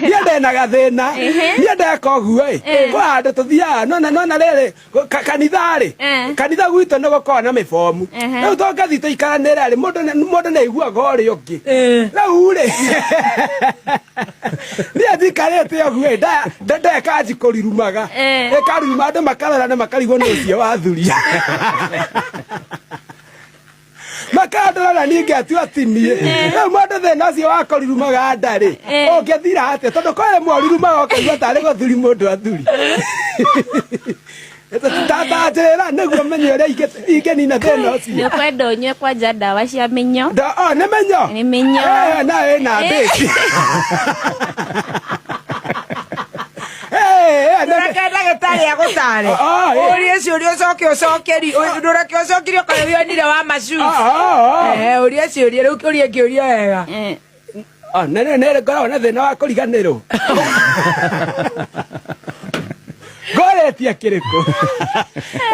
Niĩ ndĩna gathĩna. Niĩ ndeka ũguo ĩ, kwĩ handũ tũthiaga nona nona rĩrĩ kanitha rĩ, kanitha gwitũ nĩ gũkoragwo na mĩbomu. Rĩu tũngĩthiĩ tũikaranĩre rĩ, mũndũ nĩ aiguaga ũrĩa ũngĩ. Rĩu rĩ, niĩ njikarĩte ũguo ĩ, ndeka nji kũrirumaga. Ĩkaruruma andũ makarora na makarigwo nĩ ũcio wathuria. Makandorana ningĩ atua ti niĩ. Rĩu mũndũ thĩna ũcio wa kũrirumaga nda rĩ, ũngĩthira atĩa? Tondũ kwĩ rĩmwe ũrirumaga ũkaigua tarĩ gũthuri mũndũ athuri. Tata njĩra nĩguo menye ũrĩa ingĩnina thĩna ũcio. Nĩ ũkwenda ũnyue kwanja ndawa cia mĩnyo. Oh, nĩ mĩnyo? Nĩ mĩnyo. Eh, nayo ĩna mbĩci. Ndũreke ndagĩtarĩ agũtare. Ah, eh. Ũrie ciũria ũcoke ũcokeri. Ndũreke ũcokerie okorwo wĩonire wa macu. Eh, ũrie ciũria rĩu ũrie kĩũria wega. Nĩ nĩ ngoragwo na thĩna wa kũriganĩrwo. Ngorĩtie kĩrĩkũ?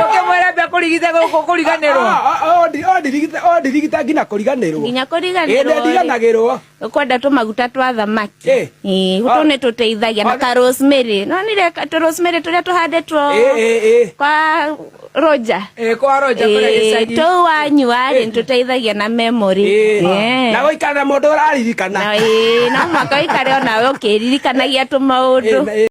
Ũkĩmwĩra mbia kũrigita gũkũ kũriganĩrwo. Ondirigita nginya kũriganĩrwo. Nginya kũriganĩrwo. Ĩ, ndiganagĩrwo. Ũkwenda tũmaguta twa thamaki. Ĩ. Ĩ, tũ nĩ tũteithagia na ka rosemary. No nire tũ rosemary tũrĩa tũhandĩtwo kwa Roger. Ĩ, kwa Roger kũrĩa gĩcagi. Tũu wanyua rĩ, nĩ tũteithagia na memory. Na gũikara na mũndũ ũraririkana. Na ĩ, no mũhaka ũikare onawe ũkĩririkanagia tũmaũndũ.